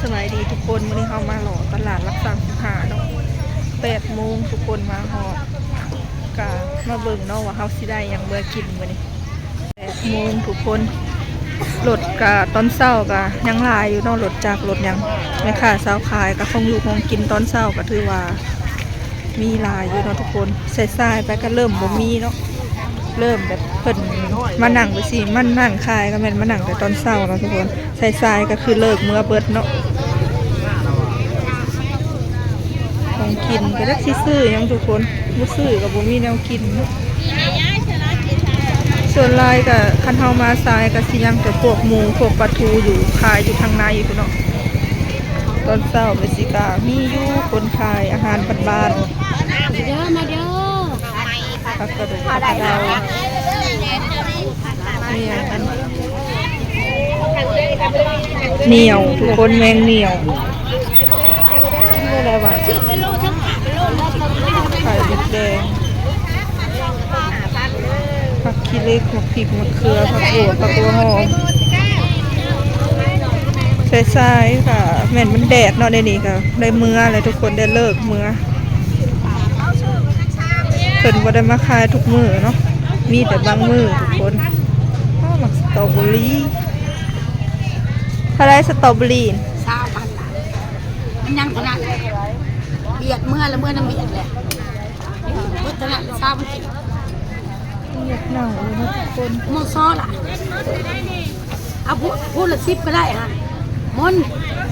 ສະບາຍດີທຸກຄົນ, ມື້ນີ້ເຮົາມາເລາະຕະຫຼາດຫຼັກສາມສິບຫ້າເນາະ, ແປດໂມງທຸກຄົນມາຮອດ, ກະມາເບິ່ງເນາະວ່າເຮົາຊິໄດ້ຫຍັງເມືອກິນມື້ນີ້. ແປດໂມງທຸກຄົນ, ລົດກະຕອນເຊົ້າກະຍັງຫຼາຍຢູ່ເນາະ, ລົດຈັກລົດຫຍັງ, ແມ່ຄ້າຊາວຂາຍກະຂອງຢູ່ຂອງກິນຕອນເຊົ້າກະຖືວ່າມີຫຼາຍຢູ່ເນາະທຸກຄົນ. ສາຍໆໄປກະເລີ່ມບໍ່ມີເນາະ, ເລີ່ມແບບເພິ່ນມານັ່ງໄປຊີ້, ມານັ່ງຂາຍກະແມ່ນມານັ່ງແຕ່ຕອນເຊົ້າເນາະທຸກຄົນ. ສາຍໆກະຄືເລີກເມືອເບິດເນາະ. ຂອງກິນກະຈັກຊິຊື້ຫຍັງທຸກຄົນ, ບໍ່ຊື້ກະບໍ່ມີແນວກິນເນາະ. ສ່ວນຫຼາຍກະຄັນເຮົາມາສາຍກະຊິຍັງແຕ່ພວກໝູ ພວກປາທູຢູ່ ຂາຍຢູ່ທາງໃນພຸ້ນເນາະ. ຕອນເຊົ້າກະຊິກະມີຢູ່ຄົນຂາຍອາຫານບ້ານໆ. ມາເດີ ມາເດີ. ຜັກກະດົກ ຜັກກະເດົກ ມີຫຍັງອັນ ໜຽວທຸກຄົນ, ແມງໜຽວ ກິນບໍ່ໄດ້ຫວາ ໄຂ່ມົດແດງ ຜັກຂີ້ເຫຼັກ ໝາກພິກ ໝາກເຂືອ ຜັກບົວ ຜັກຫົວຫອມ. ສາຍໆກະແມ່ນມັນແດດເນາະ, ດຽວນີ້ກະໄດ້ເມືອແລ້ວທຸກຄົນ, ໄດ້ເລີກເມືອ. ເພິ່ນບໍ່ໄດ້ມາຂາຍທຸກມື້ເນາະ, ມີແຕ່ບາງມື້ທຸກຄົນ. ອ້າວ ໝາກສະຕໍເບີຣີ ເທົ່າໃດສະຕໍເບີຣີ? ຊາວພັນລະ ມັນຍັງເທົ່ານັ້ນ, ບຽດເມືອລະ ເມືອນຳບຽດແຫຼະ, ເບິດເທົ່ານັ້ນ ຊາວພັນກີບ. ຫຍັກເນົ່າເລີຍເນາະທຸກຄົນ, ໝໍ້ຊໍລະ. ເອົາ ຜູ້ ຜູ້ລະສິບກະໄດ້ຫັ້ນ ມົນ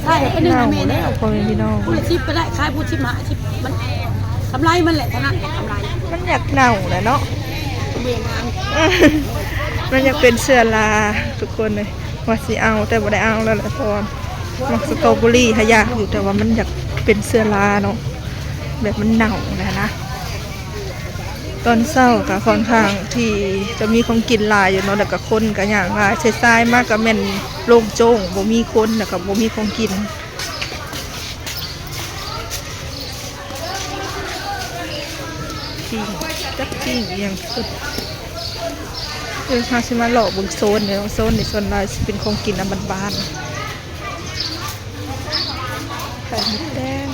ໃສ່ໃຫ້ໜຶ່ງ ເນົ່າແມ່ນແລ້ວ ພໍ່ແມ່ພີ່ນ້ອງ, ຜູ້ລະສິບກະໄດ້ ຂາຍຜູ້ສິບຫ້າ ສິບ ມັນກຳໄລມັນແຫຼະ ເທົ່ານັ້ນກຳໄລ. ມັນຢາກເນົ່າແຫຼະເນາະ, ແມ່ນ ມັນຢາກເປັນເຊື້ອລາທຸກຄົນເລີຍ. ວ່າຊິເອົາແຕ່ບໍ່ໄດ້ເອົາແລ້ວແຫຼະ ເພາະວ່າໝາກສະຕໍເບີຣີຫາຍາກຢູ່, ແຕ່ວ່າມັນຢາກເປັນເຊື້ອລາເນາະ, ແບບມັນເນົ່າແຫຼະນະ. ຕອນເຊົ້າກະຂ້ອນຂ້າງທີ່ຈະມີຂອງກິນຫຼາຍຢູ່ເນາະ, ແລ້ວກະຄົນກະຍ່າງຫຼາຍ. ສາຍໆມາກະແມ່ນໂລ່ງໂຈ້ງ ບໍ່ມີຄົນ ແລ້ວກະບໍ່ມີຂອງກິນ. ປີ້ງ ຈັກປີ້ງອີ່ຫຍັງ. ເອີ ເຮົາຊິມາເລາະເບິ່ງໂຊນນີ້ເນາະ, ໂຊນນີ້ສ່ວນຫຼາຍຊິເປັນຂອງກິນອັນບ້ານໆ. ໄຂ່ມົດແດງ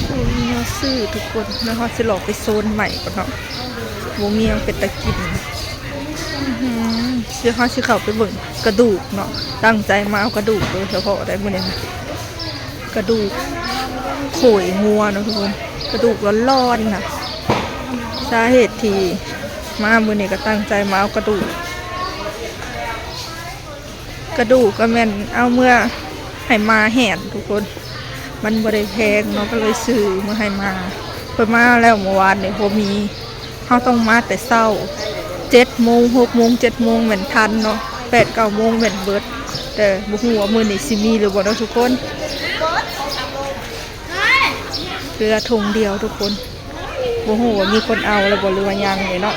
ໂອ້ຍ ມີແນວຊື້ທຸກຄົນ, ແລ້ວເຮົາຊິເລາະໄປໂຊນໃໝ່ກ່ອນເນາະ, ບໍ່ມີຫຍັງເປັນຕາກິນ. ອືຫື ດຽວເຮົາຊິເຂົ້າໄປເບິ່ງກະດູກເນາະ, ຕັ້ງໃຈມາເອົາກະດູກໂດຍສະເພາະໄດ໋ມື້ນີ້ນະ, ກະດູກໂຂຍງົວເນາະທຸກຄົນ, ກະດູກຮ້ອນໆນະ. ສາເຫດທີ່ມາມື້ນີ້ກະຕັ້ງໃຈມາເອົາກະດູກ. ກະດູກກະແມ່ນເອົາເມືອໃຫ້ໝາແຫ້ນທຸກຄົນ, ມັນບໍ່ໄດ້ແພງເນາະ ກະເລີຍຊື້ເມືອໃຫ້ໝາ. ເພິ່ນມາແລ້ວເມື່ອວານນີ້ບໍ່ມີ, ເຮົາຕ້ອງມາແຕ່ເຊົ້າ ເຈັດໂມງ ຫົກໂມງ ເຈັດໂມງແມ່ນທັນເນາະ, ແປດເກົ້າໂມງແມ່ນເບິດ. ແຕ່ບໍ່ຮູ້ວ່າມື້ນີ້ຊິມີຫຼືບໍ່ເນາະທຸກຄົນ. ເຫຼືອຖົງດຽວທຸກຄົນ, ບໍ່ຮູ້ວ່າມີຄົນເອົາແລ້ວບໍ່ ຫຼືວ່າຍັງເດເນາະ.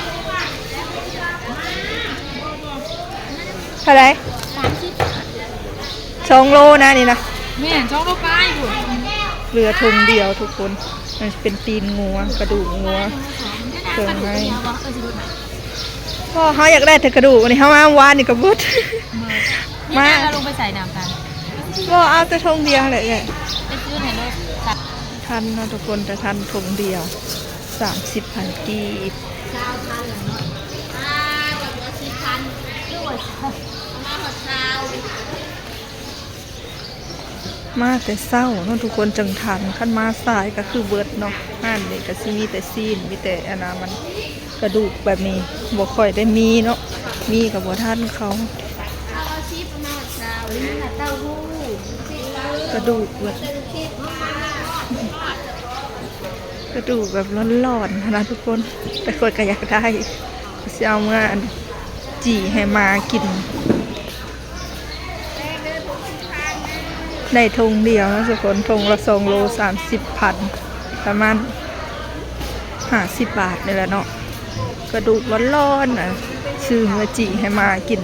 ເທົ່າໃດ? ສາມສິບ ສອງໂລນະນີ້ນະ. ແມ່ນ ສອງໂລປາຍພຸ້ນ. ເຫຼືອຖົງດຽວທຸກຄົນ, ມັນເປັນຕີນງົວ ກະດູກງົວ ເຄື່ອງໃນ. ບໍ່ ເຮົາຢາກໄດ້ແຕ່ກະດູກ, ອັນນີ້ເຮົາມາວານນີ້ກະເບິດ. ມາ ແມ່ນ ເຮົາລົງໄປໃສ່ນ້ຳກັນ. ບໍ່ ເອົາແຕ່ຖົງດຽວແຫຼະເອື້ອຍ. ໄປຊື້ໃຫ້ໂລ ທັນເນາະທຸກຄົນ, ແຕ່ທັນຖົງດຽວ ສາມສິບພັນກີບ. ຊາວພັນແລ້ວເນາະ, ອ່າ ຈະເຫຼືອສິບພັນ ຫຼືວ່າ ມາຮອດຊາວ. ມາແຕ່ເຊົ້າເນາະທຸກຄົນ ຈຶ່ງທັນ, ຄັນມາສາຍກະຄືເບິດເນາະ. ຮ້ານນີ້ກະຊິມີແຕ່ຊີ້ນ ມີແຕ່ອັນນະ ມັນ ກະດູກແບບນີ້ ບໍ່ຄ່ອຍໄດ້ມີເນາະ, ມີກະບໍ່ທັນເຂົາ. ເອົາ ເອົາສິບ ມາຮອດຊາວ ນີ້ນະ ເຕົ້າຫູ້ ກະດູກແບບ ກະດູກແບບຮ້ອນໆຫັ້ນນະທຸກຄົນ, ແຕ່ຂ້ອຍກະຢາກໄດ້, ຊິເອົາເມືອອັນຈີ່ໃຫ້ໝາກິນ. ໄດ້ຖົງດຽວເນາະທຸກຄົນ, ຖົງລະສອງໂລ ສາມສິບພັນ ປະມານຫ້າສິບບາດນີ້ແຫຼະເນາະ. ກະດູກຮ້ອນໆນະ, ຊື້ເມືອຈີ່ໃຫ້ໝາກິນ.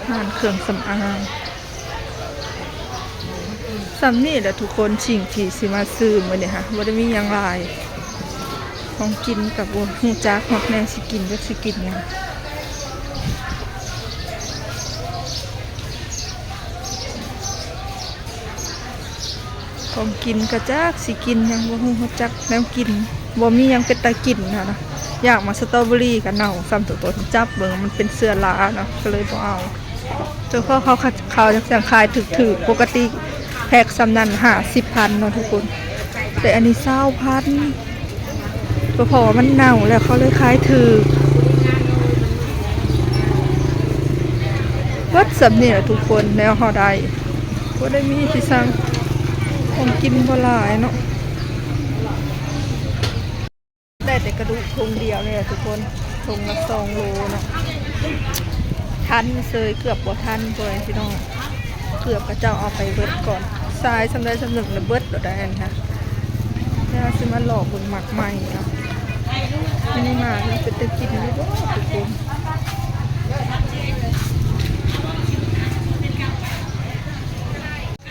ຮ້ານເຄື່ອງສຳອາງ. ສ່ຳນີ້ແຫຼະທຸກຄົນ ສິ່ງທີ່ຊິມາຊື້ມື້ນີ້ຫະ ບໍ່ໄດ້ມີຫຍັງຫຼາຍ. ຂອງກິນກໍບໍ່ຮູ້ຈັກເນາະ ແນວຊິກິນ ຈັກຊິກິນຫຍັງ. ຂອງກິນກໍຈັກຊິກິນຫຍັງ ບໍ່ຮູ້ ຮູ້ຈັກແນວກິນ ບໍ່ມີຫຍັງເປັນຕາກິນຫັ້ນນະ. ຢາກໝາກສະຕໍເບີຣີກໍເນົ່າຊ້ຳທຸກຄົນ ຈັບເບິ່ງມັນເປັນເຊື້ອລາເນາະ ກໍເລີຍບໍ່ເອົາ. ເຈົ້າຂອງເຂົາ ເຂົາຈັ່ງຊັ້ນຂາຍຖືກໆ ປົກກະຕິແພັກສ່ຳນັ້ນຫ້າສິບພັນເນາະທຸກຄົນ ແຕ່ອັນນີ້ຊາວພັນ ກໍເພາະວ່າມັນເນົ່າແລ້ວ ເຂົາເລີຍຂາຍຖືກ. ເບິດສ່ຳນີ້ແຫຼະທຸກຄົນ ແນວເຮົາໄດ້ ບໍ່ໄດ້ມີທີ່ສັ່ງ ຂອງກິນບໍ່ຫຼາຍເນາະ. ໄດ້ແຕ່ກະດູກທົ່ງດຽວນີ້ແຫຼະທຸກຄົນ ທົ່ງລະສອງໂລເນາະ. ທັນເຊີຍ ເກືອບບໍ່ທັນ ພໍ່ແມ່ພີ່ນ້ອງ ເກືອບເຂົາເຈົ້າເອົາໄປເບິດກ່ອນ. ຊາຍສ່ຳໃດສ່ຳໜຶ່ງລະເບິດໂລດໄດ໋ຫັ້ນນະ. ແລ້ວຊິມາເລາະເບິ່ງໝາກໄມ້ເນາະ ມີໝາກຫຍັງເປັນຕາກິນຢູ່ບໍ່ທຸກຄົນ.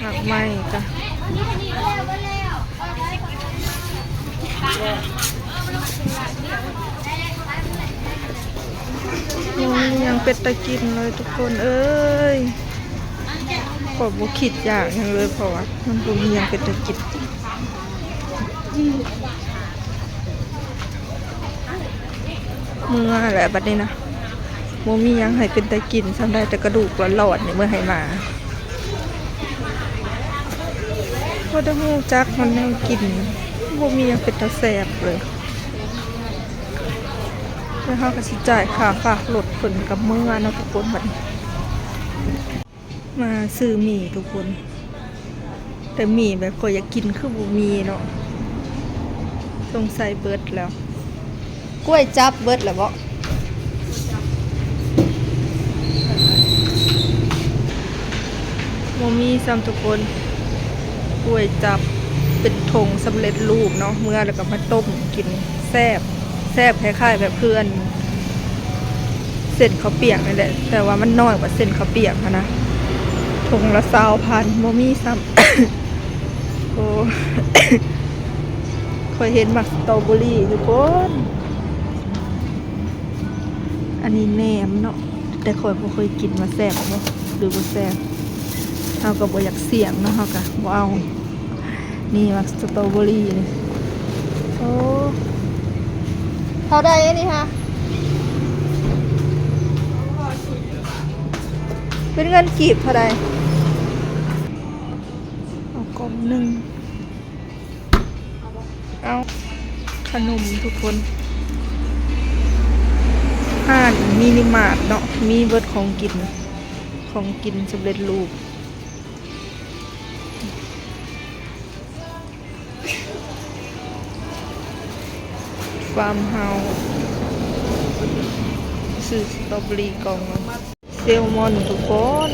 ໝາກໄມ້ກະ ບໍ່ມີຫຍັງເປັນຕາກິນເລີຍທຸກຄົນເອີຍ. ຂ້ອຍບໍ່ຄິດຢາກຫຍັງເລີຍ ເພາະວ່າມັນບໍ່ມີຫຍັງເປັນຕາກິນ. ເມື່ອແຫຼະບັດນີ້ນະ ບໍ່ມີຫຍັງໃຫ້ເປັນຕາກິນຊ້ຳ ໄດ້ແຕ່ກະດູກຫຼອດໆນີ້ເມືອໃຫ້ໝາ. ບໍ່ໄດ້ຮູ້ຈັກມັນແນວກິນ ບໍ່ມີຫຍັງເປັນຕາແຊບເລີຍ. ແລ້ວເຮົາກໍຊິຈ່າຍຄ່າຝາກລົດເພິ່ນກັບເມືອເນາະທຸກຄົນ ບັດນີ້. ມາຊື້ໝີ່ທຸກຄົນ ແຕ່ໝີ່ແບບຂ້ອຍຢາກກິນຄືບໍ່ມີເນາະ ສົງໄສເບິດແລ້ວ. ກ້ວຍຈັບເບິດແລ້ວເບາະ? ບໍ່ມີຊ້ຳທຸກຄົນ ກ້ວຍຈັບເປັນຖົງສຳເລັດຮູບເນາະ ເມືອແລ້ວກໍມາຕົ້ມກິນ ແຊບ ແຊບຄ້າຍໆແບບຄືອັນ ເສັ້ນເຂົ້າປຽກນີ້ແຫຼະ ແຕ່ວ່າມັນນ້ອຍກວ່າເສັ້ນເຂົ້າປຽກຫັ້ນນະ. ຖົງລະຊາວພັນ ບໍ່ມີຊ້ຳ. ໂອ້ ຂ້ອຍເຫັນໝາກສະຕໍເບີຣີທຸກຄົນ. ອັນນີ້ແໜມເນາະ ແຕ່ຂ້ອຍບໍ່ເຄີຍກິນວ່າແຊບບໍ່ ຫຼືບໍ່ແຊບ. ເຮົາກໍບໍ່ຢາກສ່ຽງເນາະ ເຮົາກໍບໍ່ເອົາ. ນີ້ໝາກສະຕໍເບີຣີນີ້ ໂອ້ ເທົ່າໃດອັນນີ້ຫະ? ເປັນເງິນກີບເທົ່າໃດ? ເອົາກ່ອງໜຶ່ງ ເອົາຂະໜົມທຸກຄົນ. ຮ້ານມິນິມາດເນາະ ມີເບິດຂອງກິນ ຂອງກິນສຳເລັດຮູບ. ຟາມເຮົາ ຊື້ສະຕໍເບີຣີກ່ອງໜຶ່ງ. ແຊວມອນທຸກຄົນ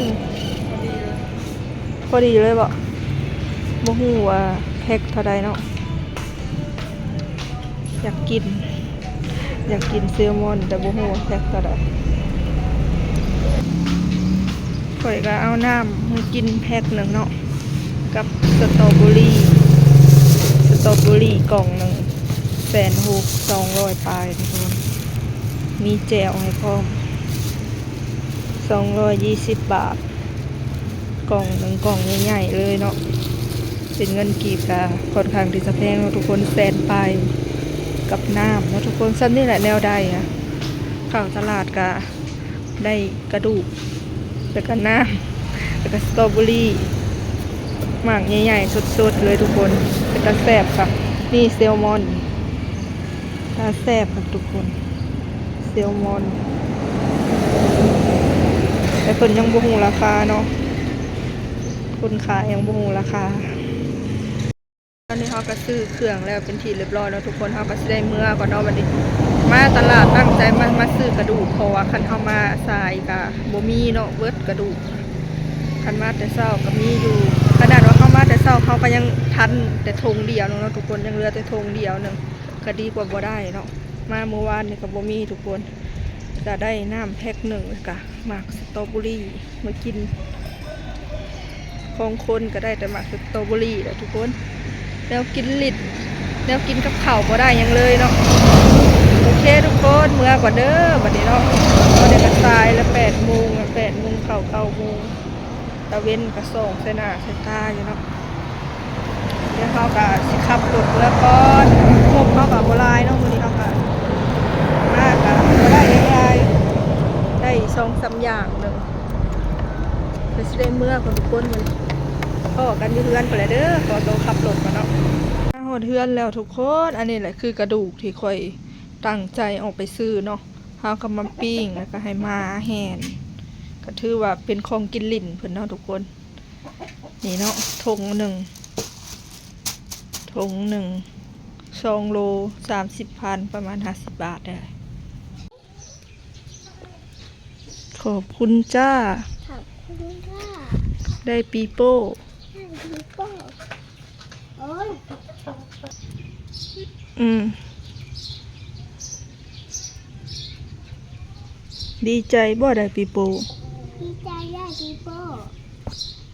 ພໍດີເລີຍເບາະ ບໍ່ຮູ້ວ່າແພັກເທົ່າໃດເນາະ. ຢາກກິນ ຢາກກິນແຊວມອນ ແຕ່ບໍ່ຮູ້ວ່າແພັກເທົ່າໃດ. ຂ້ອຍກໍເອົານ້ຳມາກິນແພັກໜຶ່ງເນາະ ກັບສະຕໍເບີຣີ ສະຕໍເບີຣີກ່ອງໜຶ່ງ ແສນຫົກ ສອງຮ້ອຍປາຍທຸກຄົນ ມີແຈ່ວໃຫ້ພ້ອມ ສອງຮ້ອຍຊາວບາດ. ກ່ອງໜຶ່ງ ກ່ອງໃຫຍ່ໆເລີຍເນາະ ເປັນເງິນກີບກະຂ້ອນຂ້າງທີ່ຈະແພງເນາະທຸກຄົນ ແສນປາຍກັບນ້ຳເນາະທຸກຄົນ. ສ່ຳນີ້ແຫຼະແນວໄດ້ອະ ເຂົ້າຕະຫຼາດກະໄດ້ກະດູກ ແລ້ວກະນ້ຳ ແລ້ວກະສະຕໍເບີຣີ ໝາກໃຫຍ່ໆສົດໆເລີຍທຸກຄົນ ເປັນຕາແຊບຄັກ. ນີ້ແຊວມອນ ຕາແຊບຄັກທຸກຄົນ ແຊວມອນ ແຕ່ເພິ່ນຍັງບໍ່ຮູ້ລາຄາເນາະ ຄົນຂາຍຍັງບໍ່ຮູ້ລາຄາ. ຕອນນີ້ເຮົາກໍຊື້ເຄື່ອງແລ້ວເປັນທີ່ຮຽບຮ້ອຍເນາະທຸກຄົນ ເຮົາກໍຊິໄດ້ເມືອກ່ອນເນາະບັດນີ້. ມາຕະຫຼາດຕັ້ງໃຈມາ ມາຊື້ກະດູກ ເພາະວ່າຄັນເຮົາມາສາຍກະບໍ່ມີເນາະ ເບິດກະດູກ. ຄັນມາແຕ່ເຊົ້າກໍມີຢູ່ ຂະໜາດວ່າເຮົາມາແຕ່ເຊົ້າ ເຮົາກໍຍັງທັນແຕ່ຖົງດຽວໜຶ່ງເນາະທຸກຄົນ ຍັງເຫຼືອແຕ່ຖົງດຽວໜຶ່ງ ກໍດີກວ່າບໍ່ໄດ້ເນາະ. ມາມື້ວານນີ້ກໍບໍ່ມີທຸກຄົນ ກະໄດ້ນ້ຳແພັກໜຶ່ງ ແລ້ວກະໝາກສະຕໍເບີຣີ ມາກິນ. ຂອງຄົນກະໄດ້ແຕ່ໝາກສະຕໍເບີຣີແຫຼະທຸກຄົນ. ແນວກິນຫຼິ້ນ ແນວກິນກັບເຂົ້າບໍ່ໄດ້ຫຍັງເລີຍເນາະ. ໂອເຄທຸກຄົນ ເມືອກ່ອນເດີບັດນີ້ເນາະ. ຕອນນີ້ກະສາຍລະແປດໂມງ ແປດໂມງເຂົ້າເກົ້າໂມງ. ຕາເວັນກະສ່ອງໃສ່ໜ້າໃສ່ຕາຢູ່ເນາະ. ດຽວເຮົາກະຊິຂັບລົດເມືອກ່ອນ. ງົບເຮົາກະບໍ່ຫຼາຍເນາະ ມື້ນີ້ເຮົາກະມາກະບໍ່ໄດ້ຫຼາຍ ໄດ້ສອງສາມຢ່າງໜຶ່ງ ເພື່ອຊິໄດ້ເມືອກ່ອນທຸກຄົນ. ມື້ນີ້ພໍ້ກັນຢູ່ເຮືອນພຸ້ນແຫຼະເດີ. ຂໍໂຕຂັບລົດກ່ອນເນາະ. ມາຮອດເຮືອນແລ້ວທຸກຄົນ. ອັນນີ້ແຫຼະຄືກະດູກທີ່ຂ້ອຍຕັ້ງໃຈອອກໄປຊື້ເນາະ. ເຮົາກະມາປີ້ງ ແລ້ວກະໃຫ້ໝາແຫ່ນ. ກະຖືວ່າເປັນຂອງກິນຫຼິ້ນເພິ່ນເນາະທຸກຄົນ. ນີ້ເນາະ ຖົງໜຶ່ງ ຖົງໜຶ່ງ ສອງໂລ ສາມສິບພັນ ປະມານຫ້າສິບບາດເດີ. ຂອບຄຸນຈ້າ. ຂອບຄຸນຈ້າ. ໄດ້ປີໂປ້. ໄດ້ປີໂປ້. ໂອ້ຍ ອືມ ດີໃຈບໍ່ໄດ້ປີໂປ້? ດີໃຈໄດ້ປີໂປ້.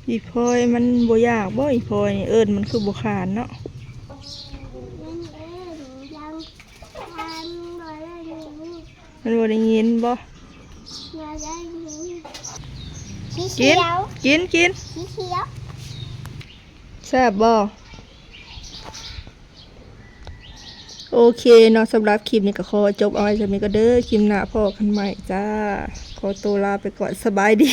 ອີ່ພອຍມັນບໍ່ຢາກບໍ່? ອີ່ພອຍນີ້ເອີ້ນມັນຄືບໍ່ຄານເນາະ. ມັນເອີ້ນຍັງຄານບໍ່ໄດ້ຍິນ. ມັນບໍ່ໄດ້ຍິນບໍ່? ບໍ່ໄດ້ຍິນ. ສີຂຽວ ກິນ ກິນ ກິນ. ສີຂຽວ. ແຊບບໍ່? ໂອເຄເນາະ ສຳລັບຄລິບນີ້ກະຂໍຈົບເອົາໄວ້ສ່ຳນີ້ກ່ອນເດີ. ຄລິບໜ້າພໍ້ກັນໃໝ່ຈ້າ. ຂໍໂຕລາໄປກ່ອນ. ສະບາຍດີ.